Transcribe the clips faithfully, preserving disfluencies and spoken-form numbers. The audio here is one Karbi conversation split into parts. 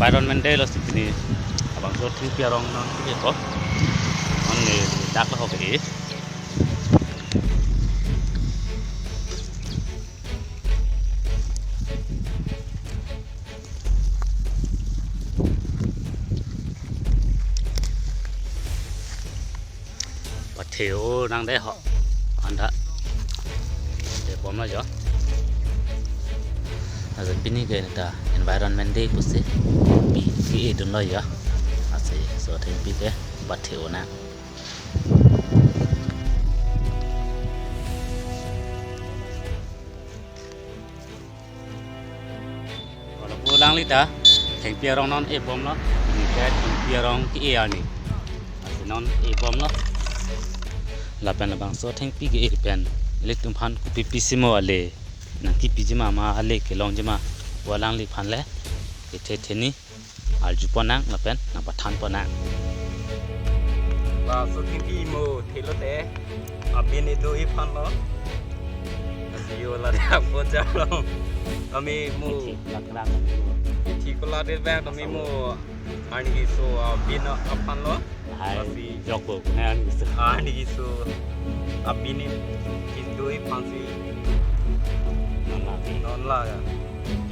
Environment day lo si pini. Labangso Thengpi arong non ke ko. Non ne dak lo ke. Pathe-o nang dei ho. Anta. Pathe bomlo jo. Ajo pini ke ta Environment Day pusi thengpi ke-e dunlo jo. Lasi laso thengpi ke pathe-o nang. Wala pu alangli ta thengpi arong non e bomlo. Pini ke thengpi arong ke-e arni. Lasi non e bomlo. Lapen labangso thengpi ke-e pen ilitum aphan kopi pisi mo ale, nangkepiji ma ma ale kelongji ma, pu alangliphan le kethe theni arjupon nang lapen nangpathanpon nang. Laso thengpi mo thelo te abin ido-i aphan lo. Lasi yo ladak bojar lo. Kami mo. Ithi kolak lang. Ithi kolak det bang kami mo. Arni keso abin aphan lo. Hai, lasi jok bo, ne arni keso. Arni keso abin ido-i aphan si. Non la. Non la ya.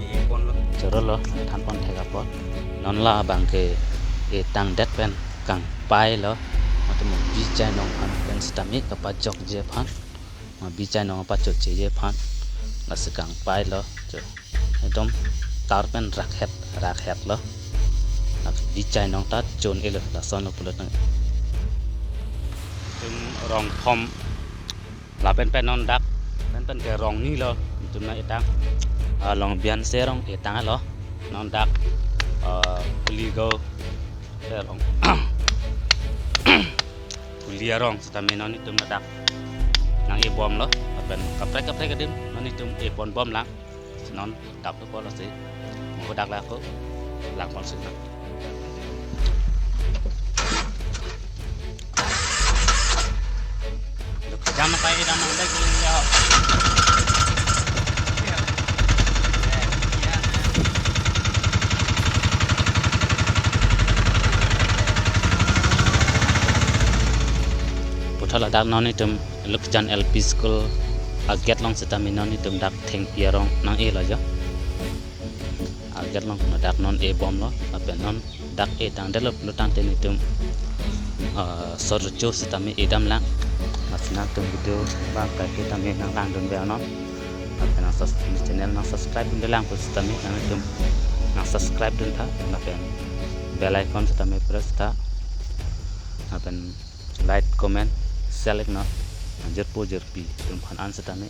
E, e bomlo. Choro lo, thanpon thek apot. Non labang ke e tangdet pen kangpai lo. Mate mo bijai nong aphan pen sitame kapajokji aphan. Ma bijai nong pachotcheji aphan. Lasi kangpai lo. Cho. Ekdom tar pen rakhet, rakhet lo. Lasi bijai nong ta chon-e lo, lason lo pulo tang. Itum rong thom. Lapen pen non dak. Pen pen ke rong ni lo. Itum nang-etang. Ah, Long Bianse rong etang lo. Non dak. Ah, Kuligo. Ke rong. Kuli arong sitame non itum ladak nang-e bomlo. Lapen kaprek kaprek adim non itum e pon bomlang. Non dak tu polo si. Mo dak lako. Lang pon si. Jam apa ini damang dek ya. Puthot ladak non itum Lukjan L P School agate along sitame non itum dak thengpi arong nang-e lo jo. Agate along ladak non e bomlo, lapen non dak e tangdetlo pulo tangte nitum, ah, sorjo sitame edam lang. Lasi nangtum video bang kaike tame nang langdun be anon. Lapen nang sus-, channel nang subscribe dun lang pu sitame nangtum nang subscribe dun tha, lapen bell icon sitame press tha. Lapen like, comment, share like non. Nang jirpo jirpi atum aphan an sitame.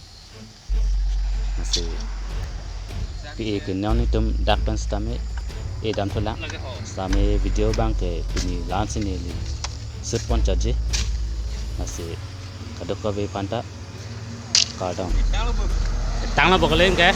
Lasi pi e ke non itum dak pen sitame edam thulang. Sitame video bang ke pini la-an si neli shoot pon chaji. Lasi kadokave aphan ta kardom. Tanglo bo kaleng ke.